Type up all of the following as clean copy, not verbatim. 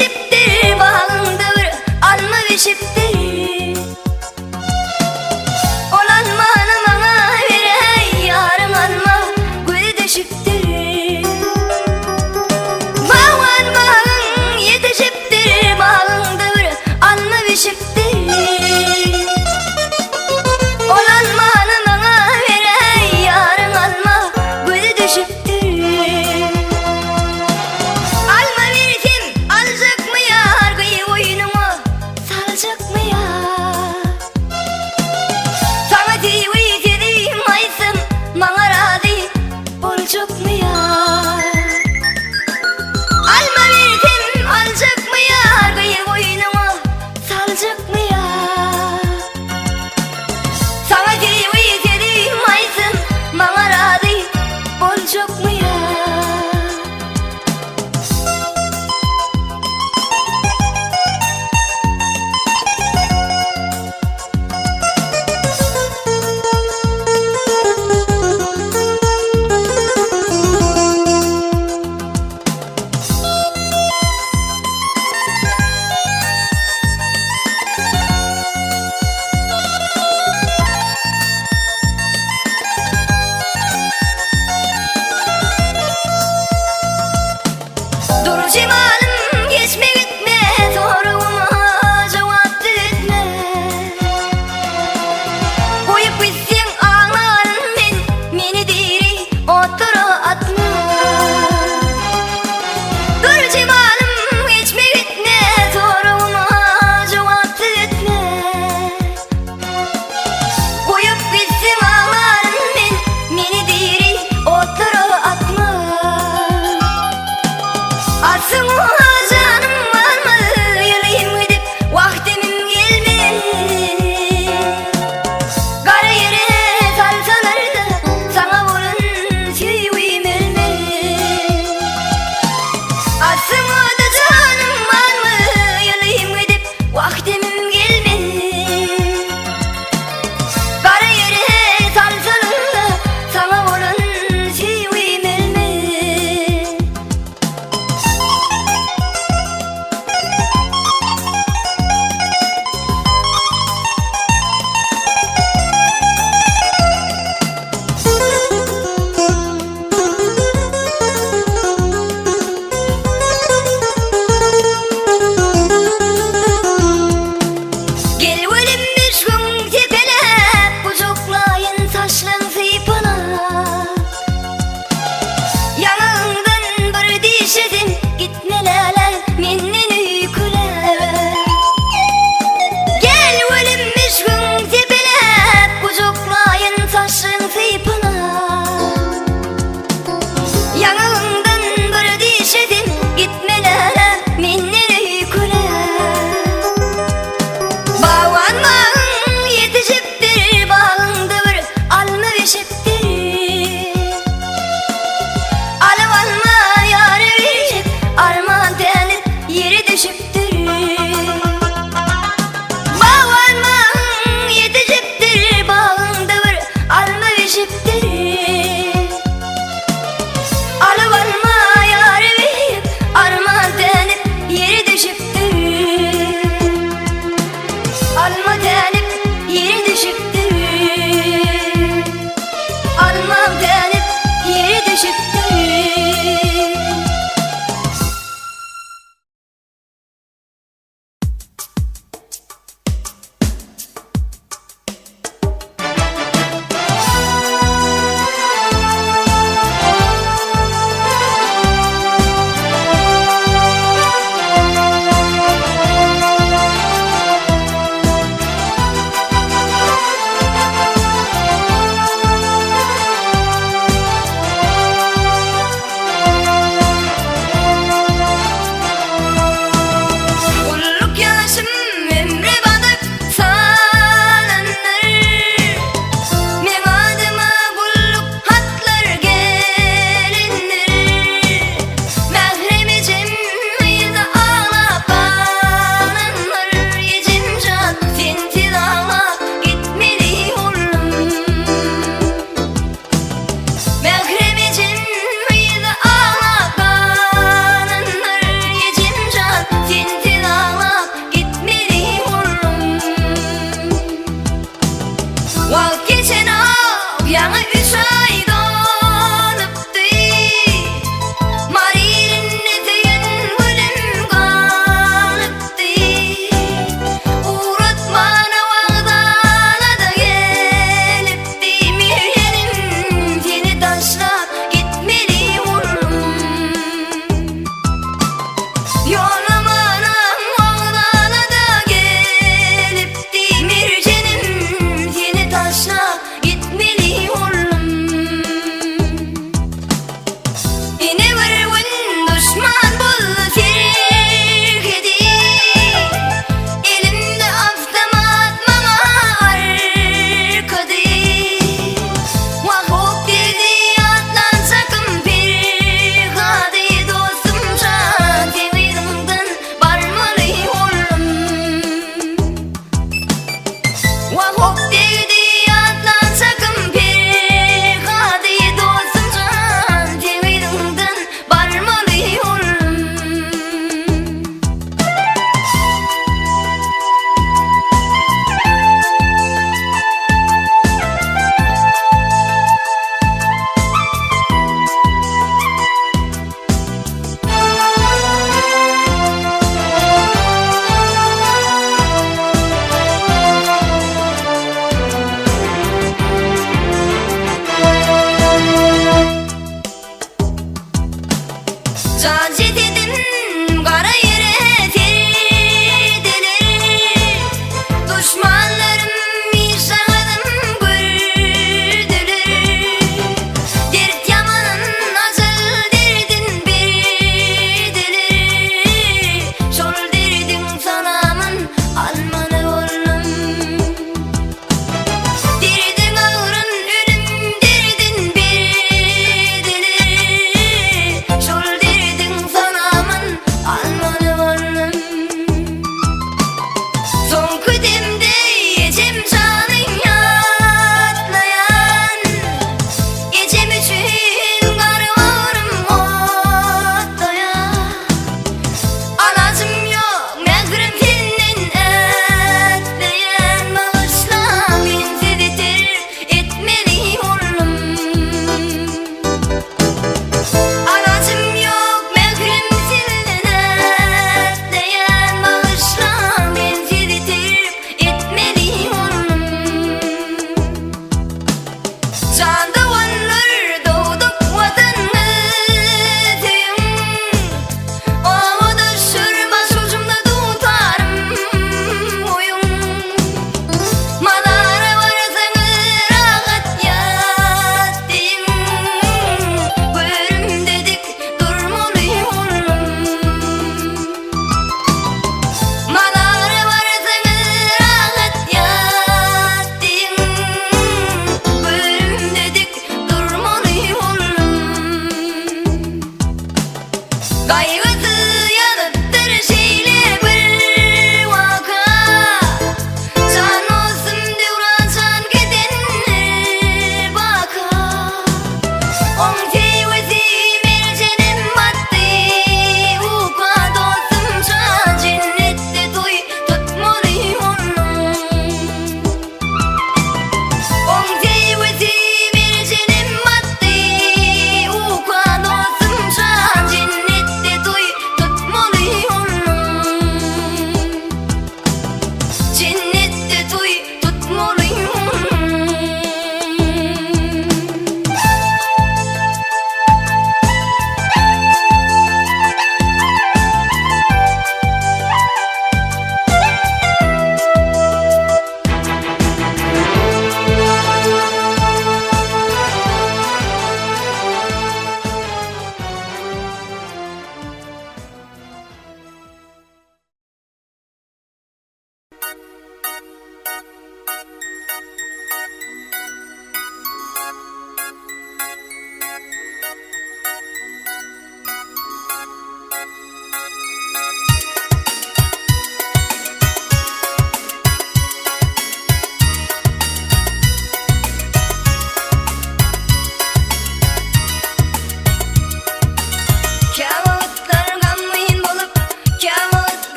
Ýetişipdir bagyňda bir alma bişipdir. Ol almany maňa beräý ýarym alma gözi düşüpdir. Bagban bagyň ýetişipdir bagyňda bir alma bişipdir. Ol almany maňa beräý ýarym alma gözi düşüpdir. Alma bersem aljakmy ýar gyý goýnuňa saljakmy.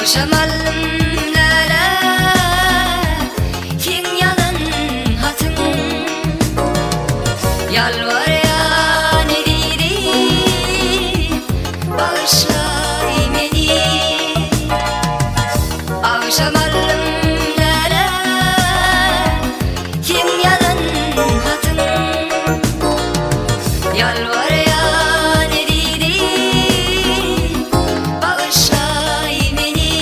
Agşam aldym läle Seň ýazan hatyň. Ýalbarýan ezizim, bagyşlaý meni. Agşam aldym läle Seň ýazan hatyň. Ýalbarýan ezizim, bagyşlaý meni.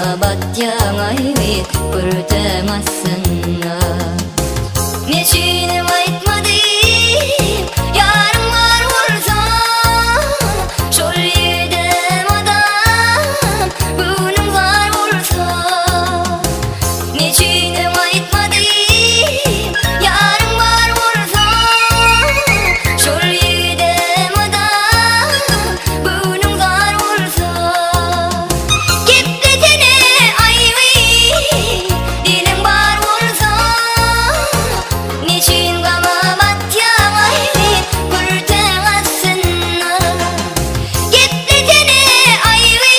gama batýaň aý Kürtäň astynda Neçüýnem aýtmadym Ýaryň bar bolsa Şol ýigidem adam Göwnüň zar bolsa Neçüýnem aýtmadym Ýaryň bar bolsa Şol ýigidem adam Göwnüň zar bolsa Geplesene aýby Diliň bar bolsa Neçün gama batýaň aýby Kürtäň astynda Geplesene aýby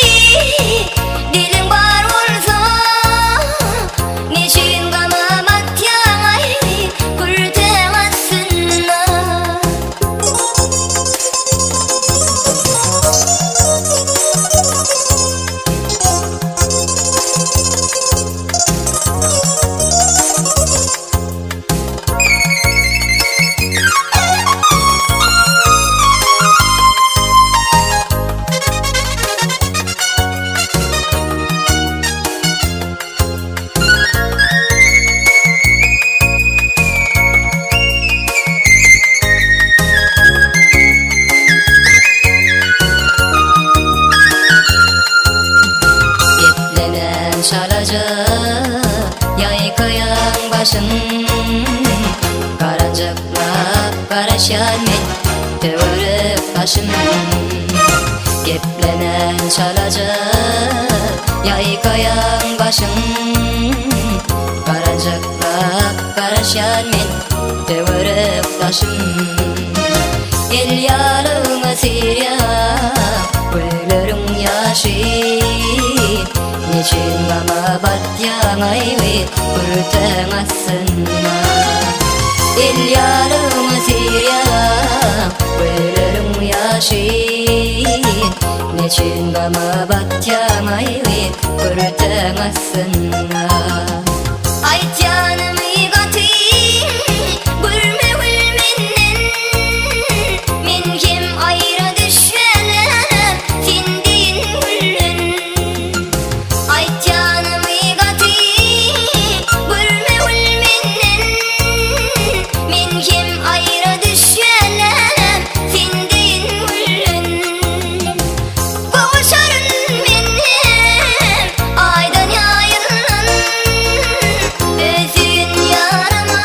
Diliň bar bolsa Neçün gama batýaň aýby Kürtäň astynda. Geplemän çalaja ýaýkaýaň başyň Garanjaklap garaşýan men töwerek daşym Geplemän çalaja ýaýkaýaň başyň Garanjaklap garaşýan men töwerek daşym El ýalyňa syrýan gözleriň ýaşy Neçün gama batýaň aýby kürtäň astynda El ýalyňa syrýan gözleriň ýaşy Neçün gama batýaň aýby kürtäň astynda Aýtýanymy gaty gülme gül menden Men hem aýra düşmenem sen deýin gülden Aýtýanymy gaty gülme gül menden Men hem aýra düşmenem sen deýin gülden Gowuşaryn men hem aýdan ýaýyndan Özün ýarama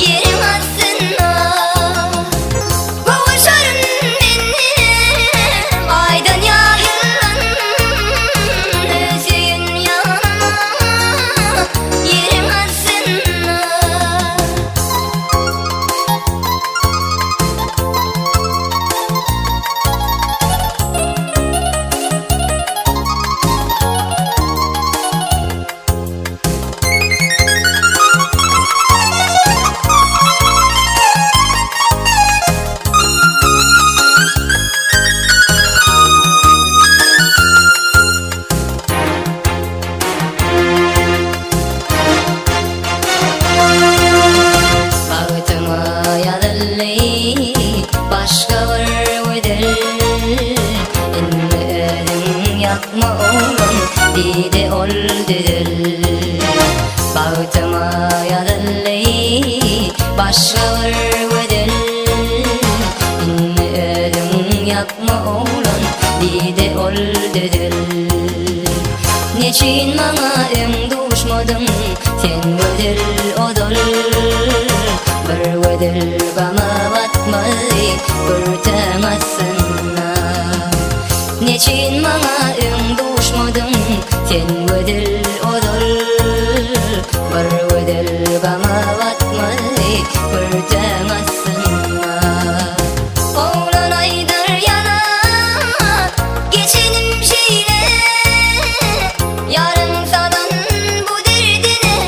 ýeriň astynda Gowuşaryn men hem aýdan ýaýyndan Özün ýarama ýeriň astynda. Bagtyma ýazyldy başga bir gözel Indi özüň ýakma oglan diýdi ol düzel Bagtyma ýazyldy başga bir gözel Indi özüň ýakma oglan diýdi ol düzel Neçün maňa öň duşmadyň sen gözel ozal Bir gözel gama batmazdy kürtäň astynda Neçün maňa öň duşmadyň sen gözel ozal Bir gözel gama batmazdy kürtäň astynda Oglan aýdar ýalan geçenim şeýle Ýaryň salan bu derdine.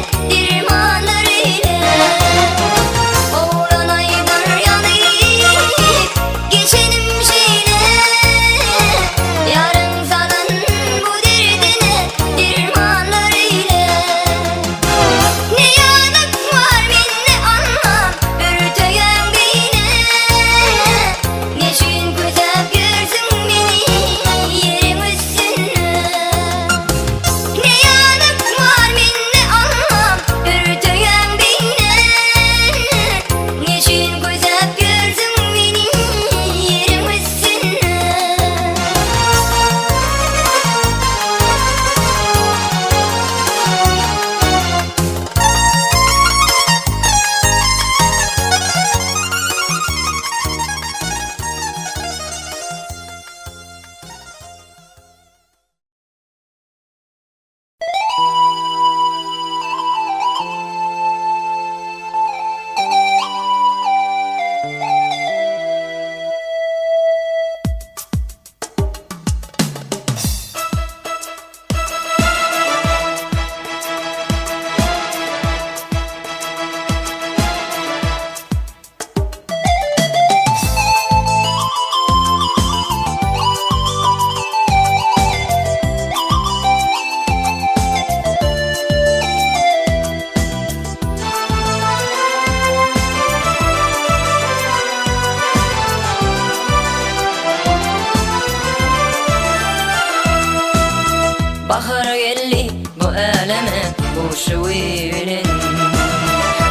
äleme buşugy bilen.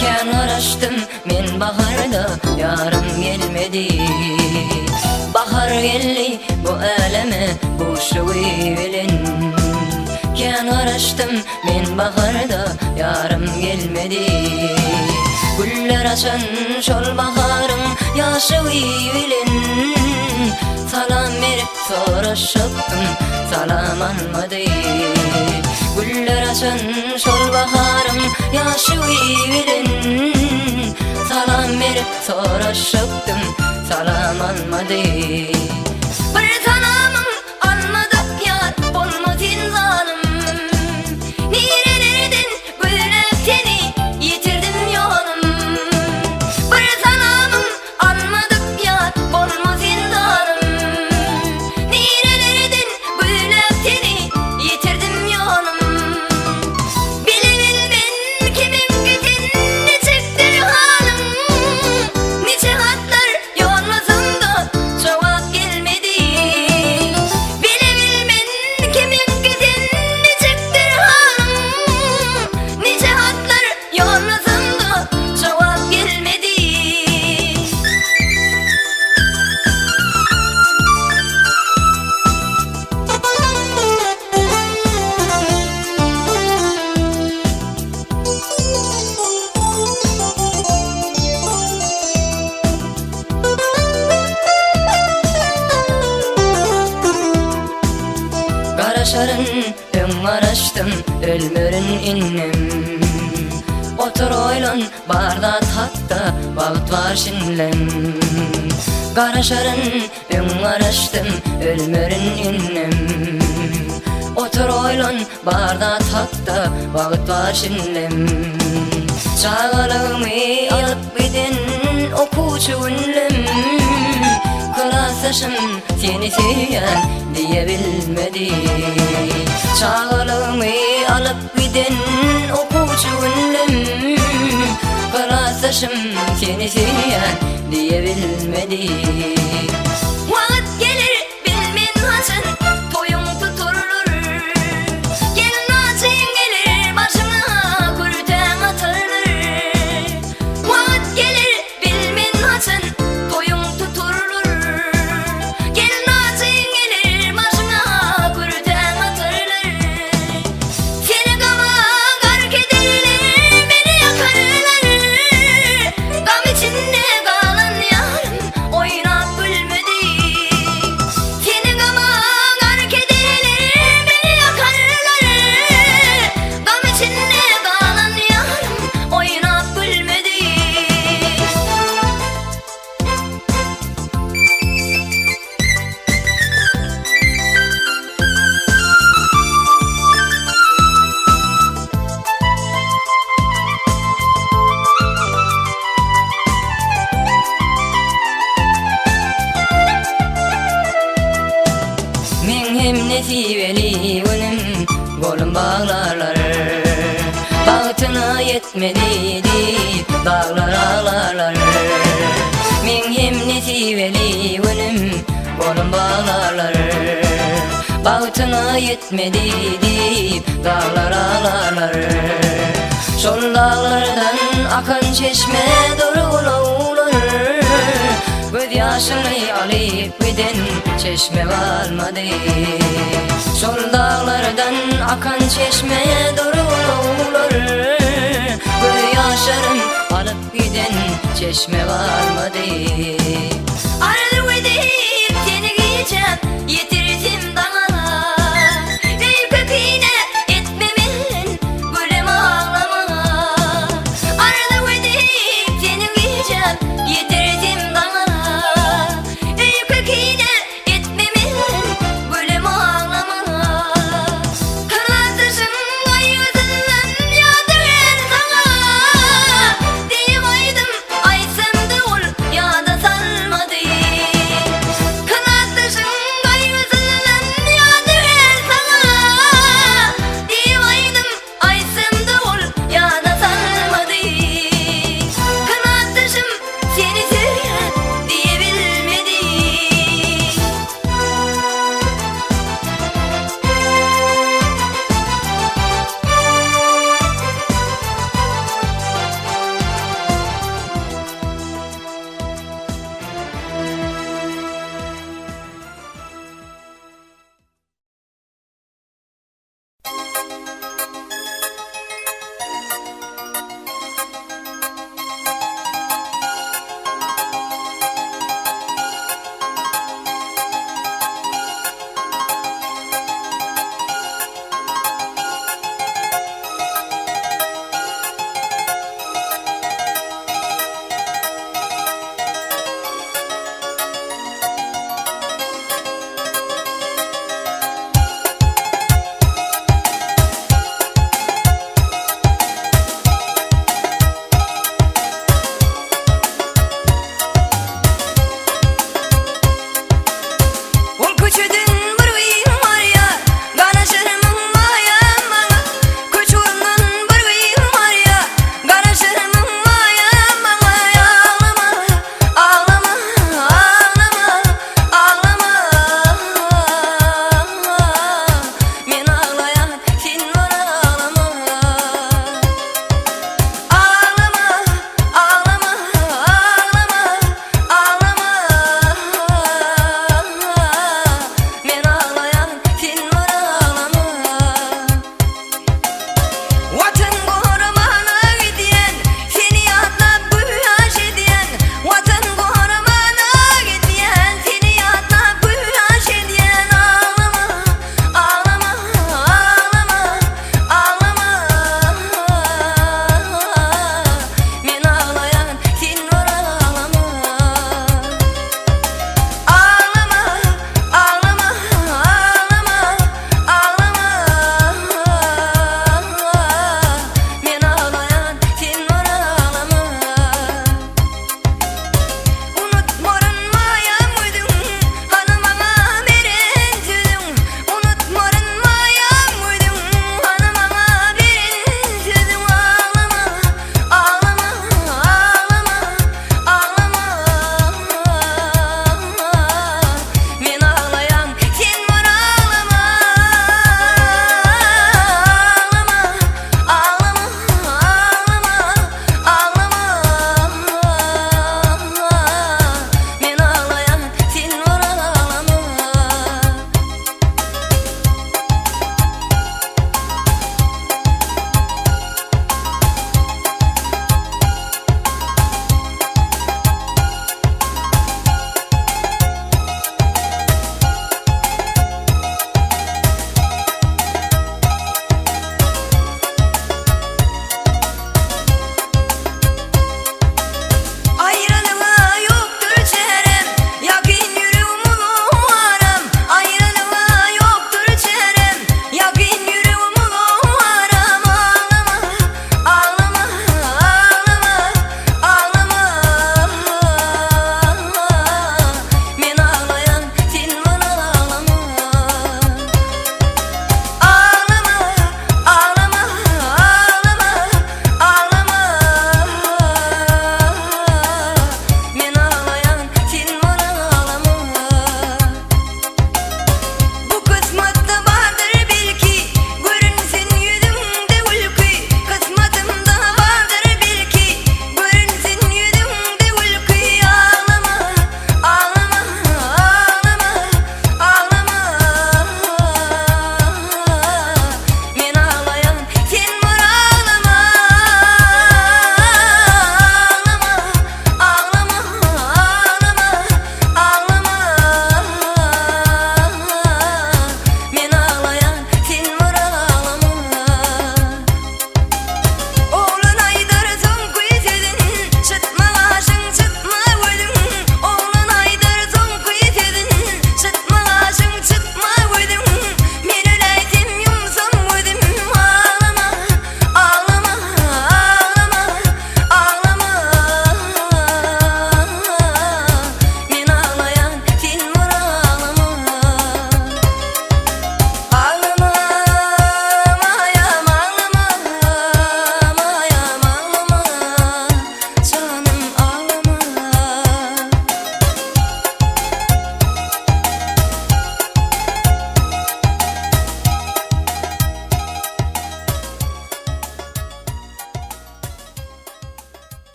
Kän garaşdym men baharda ýarym gelmedi. Bahar geldi bu äleme buşugy bilen. Kän garaşdym men baharda ýarym gelmedi. Güller açan şol baharyň ýaşygy bilen. Salam berip soraşypdym, salam almady. Güller açan şol baharyň ýaşygy bilen. Salam berip soraşypdym, salam almady. Bir salamyň almadyk ýar bolma sen zalym. Nirelerden gözläp seni ýitirdim ýolum. Bir salamyň Almadyk ýat bolma sen zalym Nirelerden gözläp seni ýitirdim ýolum Bilebilmen kimiňki sen niçikdir halyň Niçe hatlar ýollasamda jogap gelmedi Bilebilmen kimiňki sen niçikdir halyň Niçe hatlar Ýollasamda jogap gelmedi. Garaşaryn Öň garaşdym, ölmerin indem. Otur oýlan, bar zat hakda, wagt bar şindem. Garaşaryn, öň garaşdym, ölmerin indem. Otur oýlan, bar zat hakda, wagt bar şindem. Çagalygymy alyp giden okuwçy günlem. Klasdaşym seni söýýän diýe bilmedi. Çagalygymy alyp giden okuwçy günlem. Klasdaşym seni söýýän diýe bilmedi. Wagt geler Bilmen haçan toýuň tuturlar Gelnaçyň geler başyňa kürtäň atarlar Wagt geler bilmen haçan toýuň tuturlar Gelnaçyň geler başyňa kürtäň atarlar Seni gama gark ederler meni ýakarlar Gam içinde galan ýarym Oýnap gülmedi. Seni gama gark ederler, meni ýakarlar. Gam içinde galan ýarym oýnap gülmedi. Meň hem nesibeli günüm golum baglarlar Bagtyna ýetmedi diýip daglar aglarlar Meň hem nesibeli günüm golum baglarlar Bagtyna ýetmedi diýip daglar aglarlar Şol daglardan akan çeşme dury ulaglar Göz ýaşyny alyp giden çeşme galmady Şol daglardan akan çeşme dury ulaglar Göz ýaşlaryn alyp giden çeşme galmady Arzuw edip seni gijäm ýetirdim daňa Öýke-kine etme men gülem aglama Arzuw edip seni gijäm ýetirdim daňa Öýke-kine etme men gülem aglama Klasdaşyň gaýgysyndan ýadygär saňa Diýip aýdym aýtsam-da ol ýada salmady.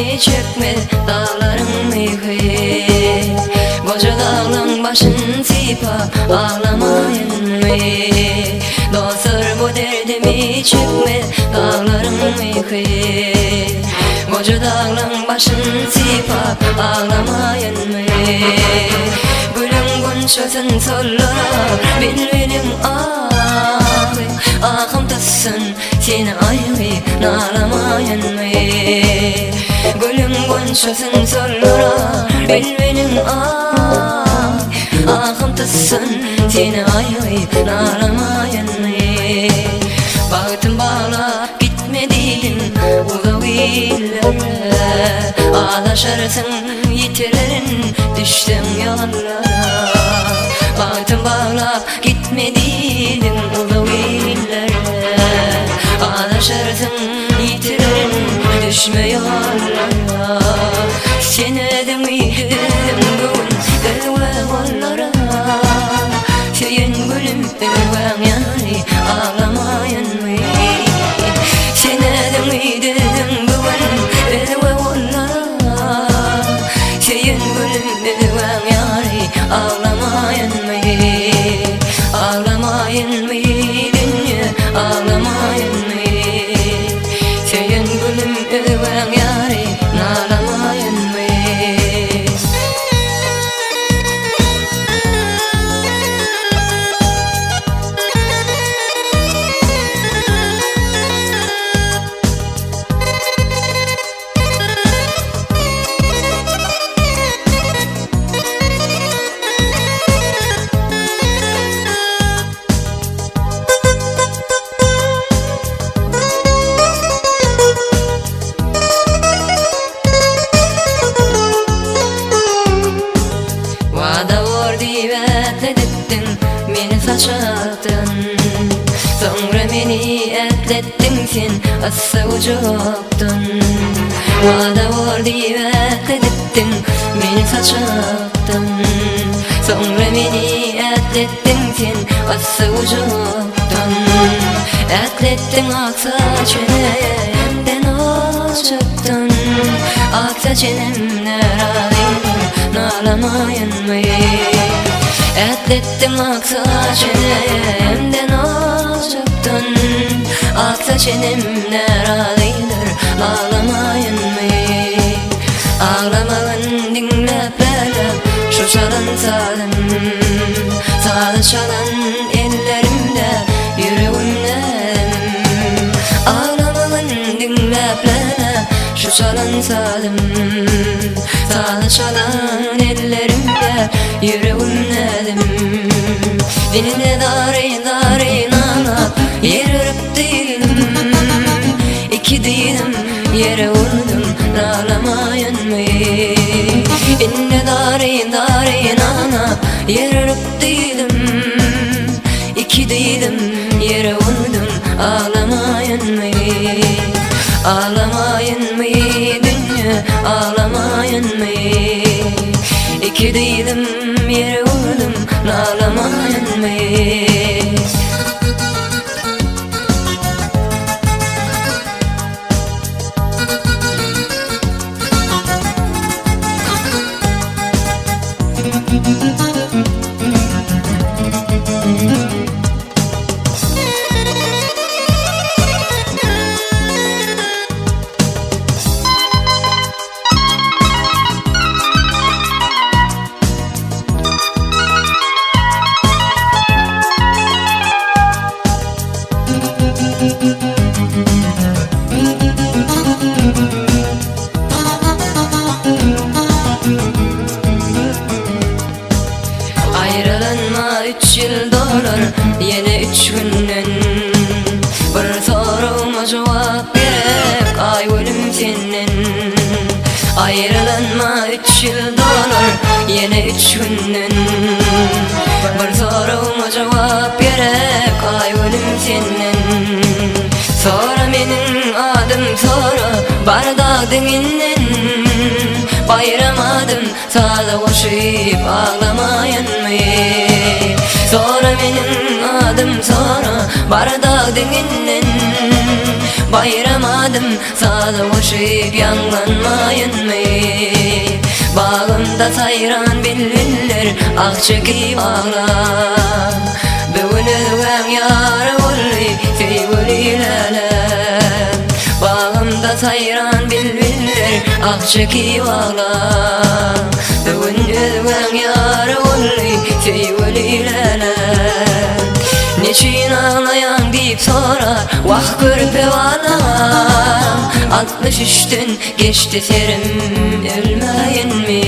derdimi çekmez daglaryň myhy. Goja daglaň başyn sypap aglamaýynmy? Dostlar bu derdimi çekmez daglaryň myhy. Goja daglaň başyn sypap aglamaýynmy? Gülüň gunçasyn soldurar bilbiliň ahy. Ahym tutsyn Seni aýby nalamaýynmy? Gülüň gunçasyn soldurar bilbiliň ahy. Ahym tutsyn seni aýby nalamaýynmy? Bagtym baglap gitme diýdim uzak illere. Azaşarsyň ýitirerin düşseň ýollara. Bagtym baglap Gitme diýdim uzak illere Azaşarsyň ýitirerin düşme ýollara Sen özüňi düzdüň bu gün özge gollara Söýen gülüm özgäň ýany aglamaýynmy Sen özüňi düzdüň bu gün özge gollara Söýen gülüm özgäň ýany aglamaýynmy Aglamaýynmy dünýe aglamaýynmy Söýen gülüm özgäň ýary nalamaýynmy. Wada bor diýip ätledipdiň meni saçakdan Soňra meni ätletdiň sen yssy gujakdan Wada bor diýip ätledipdiň meni saçakdan Soňra meni ätletdiň sen yssy gujakdan Ätletdiň ak saç enemden ojakdan Ak saç enem närazydyr nalamaýynmy Ätletdiň ak saç enemden ojakdan Ak saç enem närazydyr aglamaýynmy Aglamagyn diňläp läläp şu çalan sazym Sazy çalan ellerimde ýüregimde Aglamagyn diňläp läläp şu çalan sazym Sazy çalan ellerimde ýüregimde Diline zaryn zaryn aglap ýer örüp Diýdim, iki diýdim, ýere urdum, nalamaýynmy? Indi zaryn, zaryn aglap, ýer urup diýdim, iki diýdim, ýere urdum, aglamaýynmy? Aglamaýynmy, dünýe, aglamaýynmy? Iki diýdim, ýere urdum, nalamaýynmy? Aýrylanma üç ýyl dolar ýene üç günden Bir soragyma jogap gerek Aýgülüm senden Aýrylanma üç ýyl dolar ýene üç günden Bir soragyma jogap gerek Aýgülüm senden Sora meniň adym sora bar dadyň inden Baýram adym Saza goşup aglamaýynmy? Sora meniň adym sora, bar dag deňinden. Baýram adym saza goşup ýaňlanmaýynmy? Bagymda saýran bilbiller ah çekip aglar. Bu gün özgäň ýary boldy söýgüli läläm. Bagymda saýran bilbiller ah çekip aglar. Bu gün özgäň ýary boldy söýgüli läläm. Neçün aglaýaň diýip sorar, wah körpe balam. 63-den geçdi serim, ölmäýinmi?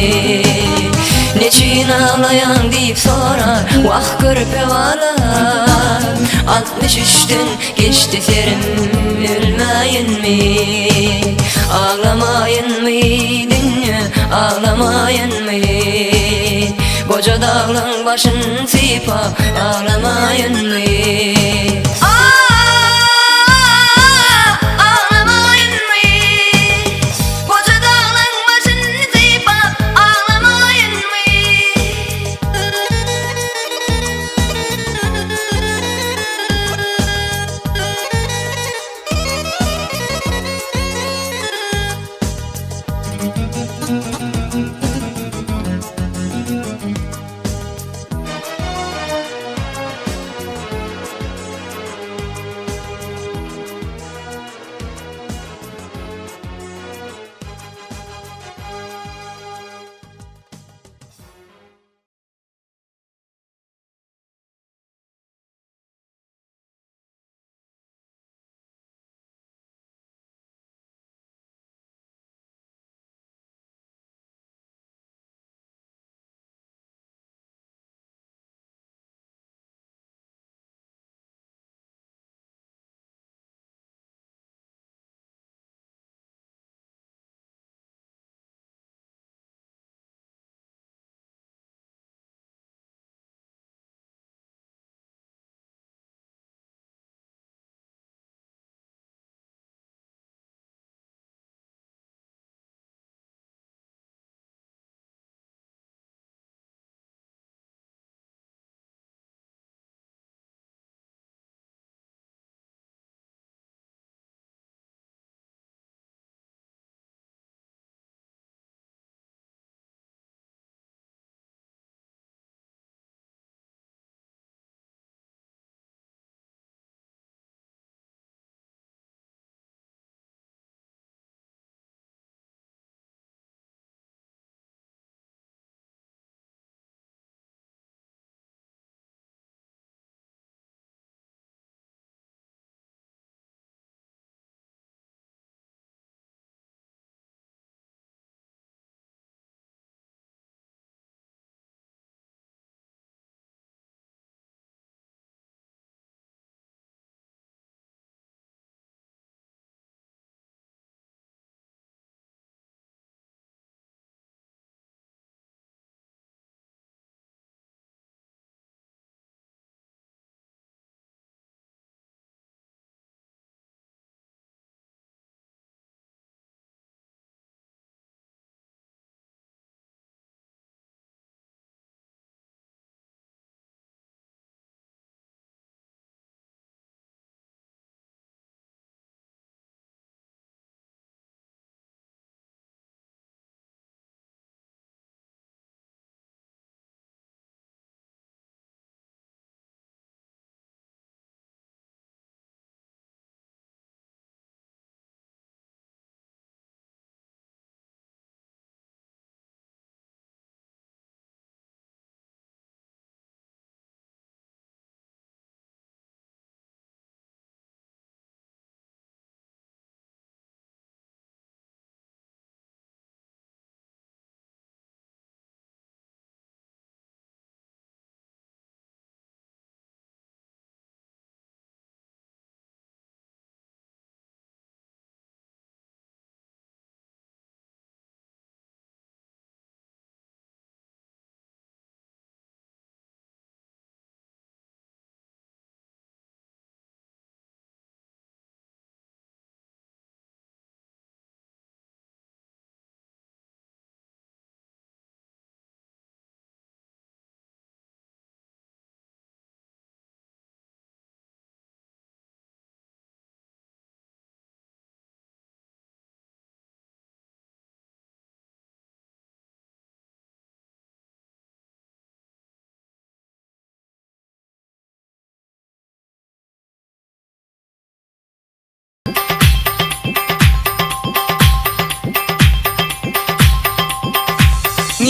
Neçün aglaýaň diýip sorar, wah körpe balam. 63-den geçdi serim, ölmäýinmi? Aglamaýynmy dünýe, aglamaýynmy? Goja daglaň başyn sypap, aglamaýynmy? Aglamaýynmy? Goja daglaň başyn sypap, aglamaýynmy?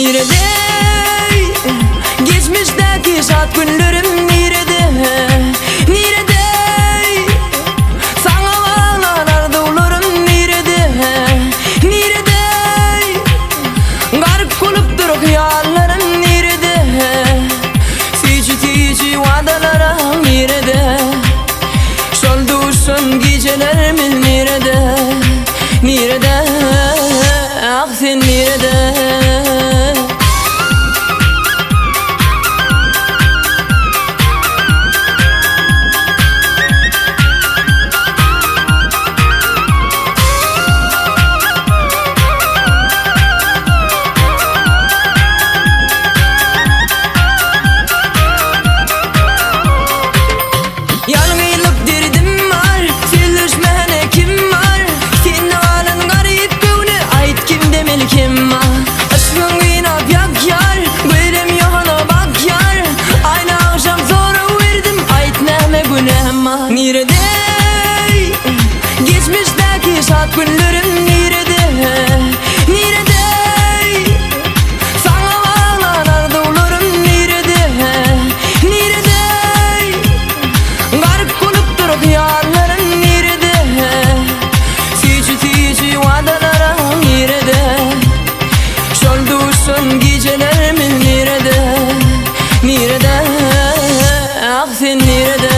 Nirede Geçmişdäki şat günlerim nirede Nirede Saňa baglan arzuwlarym nirede Nirede Gark bolup dur hyýallarym nirede Süýji süýji wadalaram nirede Şol duşan gijelerimiz nirede Nirede Ah sen nirede. Ýalňyzlyk derdim bar, Sözleşmäne kim bar? Sende galan garyp göwne Aýt kimde melhem bar? Yşgyň gynap ýakýar, Gözlem ýola bakýar. Aýna agşam sorag berdim, Aýt näme günäm bar? Nirede? Geçmişdäki şat günlerim nirede? Nirede? Saňa baglan arzuwlarym nirede? Nirede? Gark bolup dur hyýallarym nirede? Süýji süýji wadalaram nirede? Şol duşan gijelerimiz nirede? Nirede? Ah sen nirede?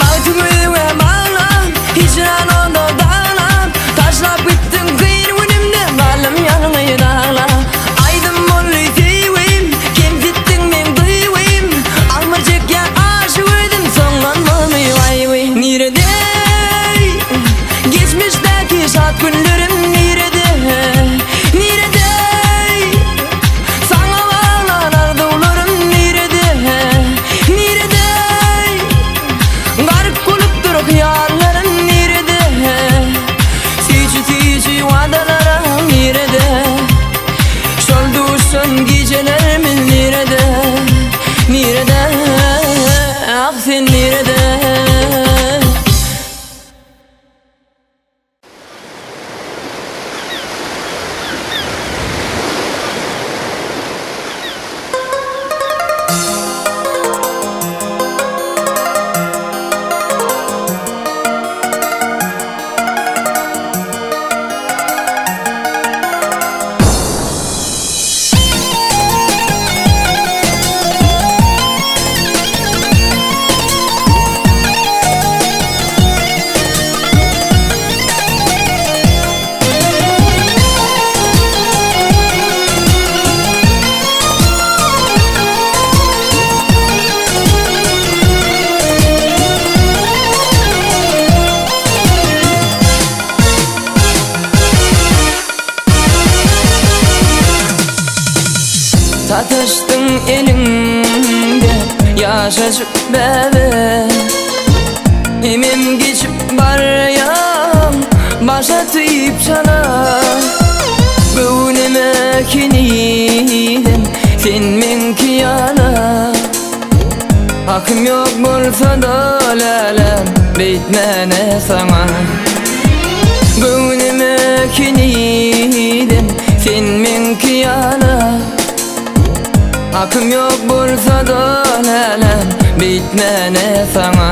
Bagtym özüňe baglap, hijran onda daglap, Taşlap gitdiň kyn günümde, galdym ýalňyz aglap. Aýdym boldy söýgim, kemsitdiň meň duýgym, Agyr çekýän aşyk özüm, soňlanmamy waý-wiý. Nirede? Geçmişdäki şat günlerim nirede? Nirede? Saňa baglan arzuwlarym nirede? Nirede? Gark bolup dur hyýallarym nirede? Süýji süýji wadalaram nirede? Şol duşan gijelerimiz nirede? Nirede? Ah sen nirede? Sataşdyň eliňde ýaşajyk bäbek Hemem geçip barýaň başa tüýüp çala Göwnüme henizem sen meňki ýala Hakym ýok bolsa-da läläm beýtmäne saňa Göwnüme henizem sen meňki ýala Hakym ýok bolsa-da läläm beýtmäne saňa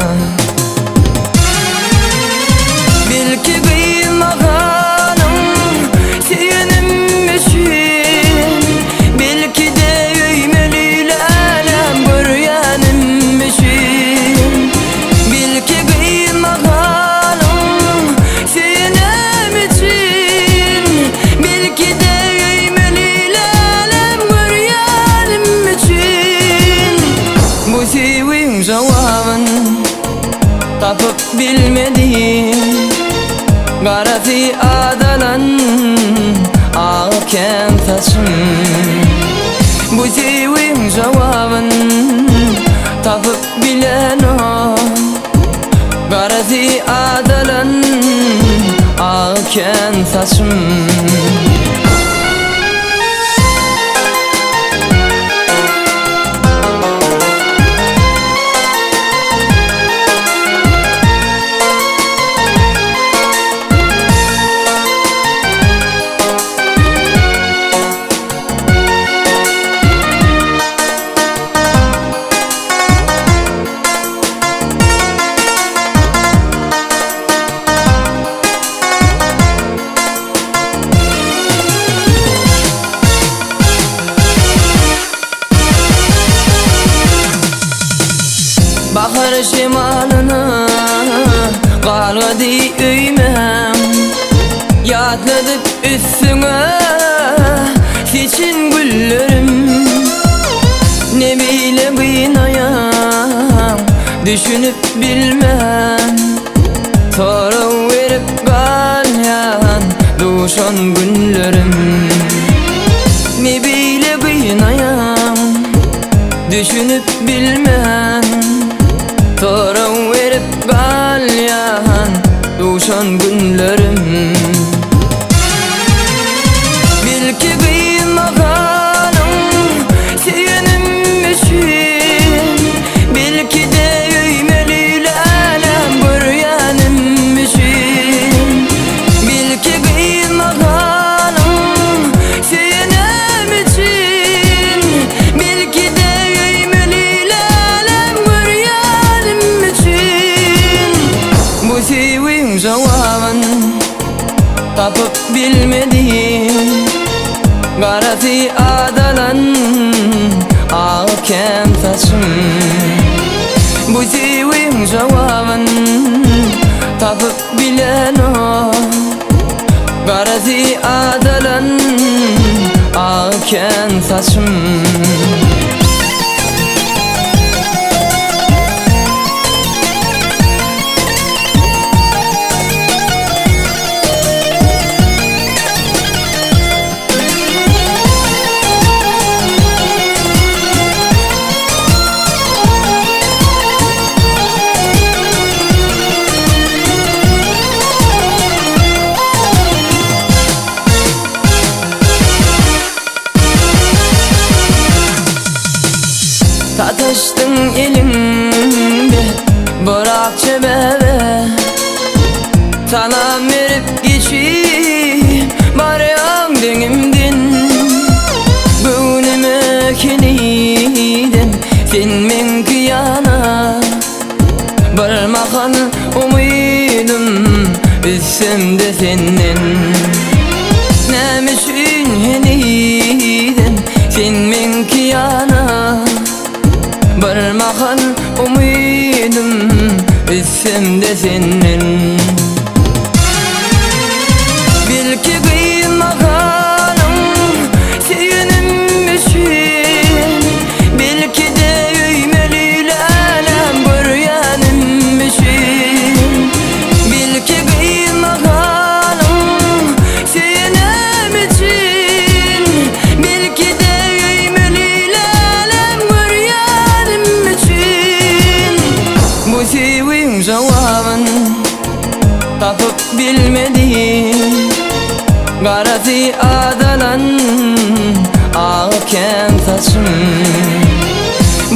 Belki gyýmaganym söýenim üçin Belki-de öýmeli läläm görýänim üçin Belki gyýmaganym söýenim üçin Belki-de öýmeli läläm görýänim üçin Bu söýgiň jogabyn tapyp bilmedim Garasy adalan ak kän saçym Bu söýgiň jogabyn tapyp bilenok Garasy adalan. kän saçym. Bahar şemalyna galgady öýmem Ýatladyp üstüňe seçin güllerim Ne beýle gynaýaň düşünip bilmän Sorag berip galýan duşan günlerim Ne beýle gynaýaň düşünip bilmän Sorag berip galýan duşan günlerim Belki gyýmaganym söýenim üçin Belki-de öýmeli läläm görýänim üçin Belki gyýmaganym söýenim üçin Belki-de öýmeli läläm görýänim üçin Bu söýgiň jogabyn Tapyp bilmedim Garasy adalan Agy kän saçym Bu söýgiň jogabyn Tapyp bilenok Garasy adalan Agy kän saçym. Sataşdyň eliňde bir akja bäbe Salam berip geçip barýaň deňimden Göwnüme henizem sen meňki ýana Bir mahal umydym üzsem-de senden Näme üçin henizem sen meňki ýana Bir mahal umydym üzsem-de senden Belki gyýmaganym söýenim üçin Belki-de öýmeli läläm görýänim üçin Belki gyýmaganym söýenim üçin Belki-de öýmeli läläm görýänim üçin Bu söýgiň jogabyn tapyp bilmedim Garasy adalan agy kän saçym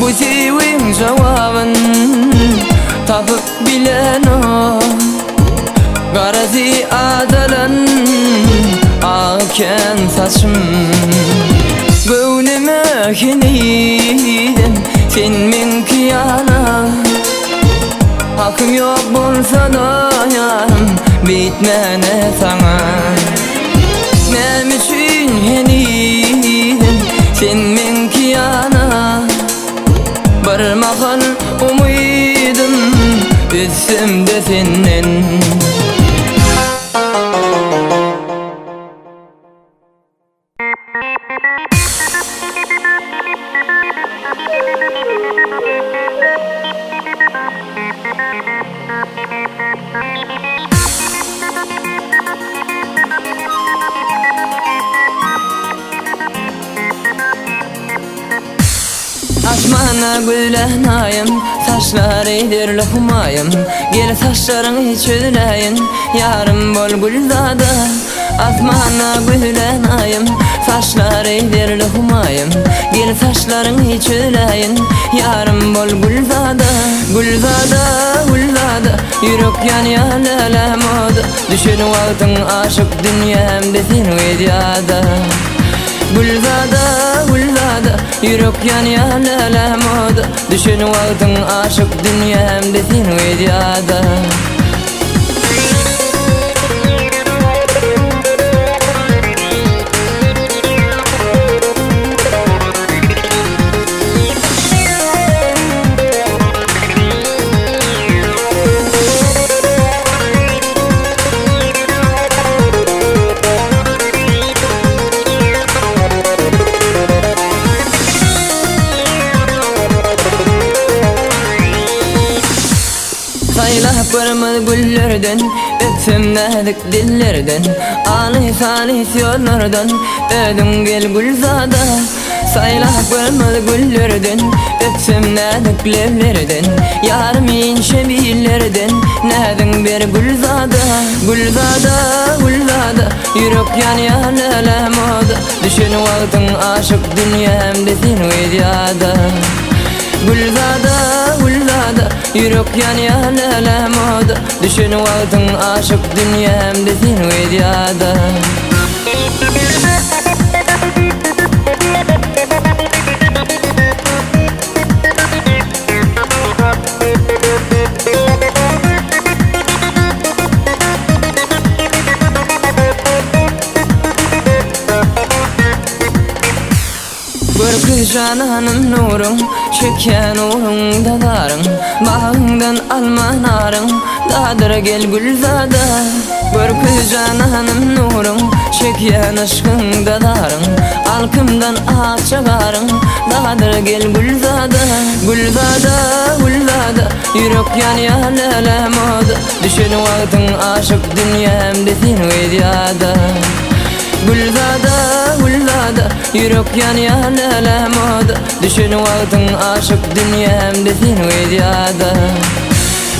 Bu söýgiň jogabyn tapyp bilenok Garasy adalan agy kän saçym Göwnüme henizem sen meňki ýala Hakym ýok bolsa-da ýarym beýtmäne saňa Näme üçin henizem sen meňki ýala Bir mahal umydym üzsem-de senden. Asman. Asmanda güzlän aýym, saçlary zerli humaýym, Gel saçlaryňy çözläýin, ýarym bol gülzada. Asmanda güzlän aýym, saçlary zerli humaýym, Gel saçlaryňy çözläýin, ýarym bol gülzada. Gülzada, gülzada, ýürek ýanýar lälem oda, Düşen wagtyň aşyk dünýämde sen gyz ýada. Gülzada, gülzada, ýürek ýanýar lälem oda, Düşen wagtyň aşyk dünýämde sen gyz ýada. Saýlap görmez güllerden, Öpsem näzik dillerden, Alys-alys ýollardan, Özüň gel gülzada. Saýlap görmez güllerden, Öpsem näzik leblerden, Ýarym inçe billerden, Näziň ber gülzada. Gülzada, gülzada, Ýürek ýanýar lälem oda, Düşen wagtyň aşyk dünýämde sen gyz ýada. Gülzada, gülzada, Ýürek ýanýar lälem oda, Düşen wagtyň aşyk dünýämde sen gyz ýada. Görküz jananym nuruň, Çekýän ugrunda zaryň, Bagyňdan alma naryň, Dadyr gel gülzada. Görküz jananym nuruň, Çekýän yşkyňda zaryň, Alkymdan akja garyň, Dadyr gel gülzada. Gülzada, gülzada, Ýürek ýanýar lälem oda, Düşen wagtyň aşyk dünýämde sen gyz ýada. Gülzada, gülzada, Ýürek ýanýar lälem oda, Düşen wagtyň aşyk dünýämde sen gyz ýada.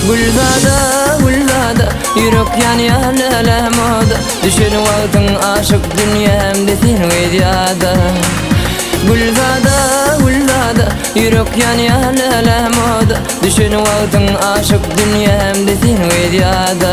Gülzada, gülzada, Ýürek ýanýar lälem oda, Düşen wagtyň aşyk dünýämde sen gyz ýada. Gülzada, gülzada, Ýürek ýanýar lälem oda, Düşen wagtyň aşyk dünýämde sen gyz ýada.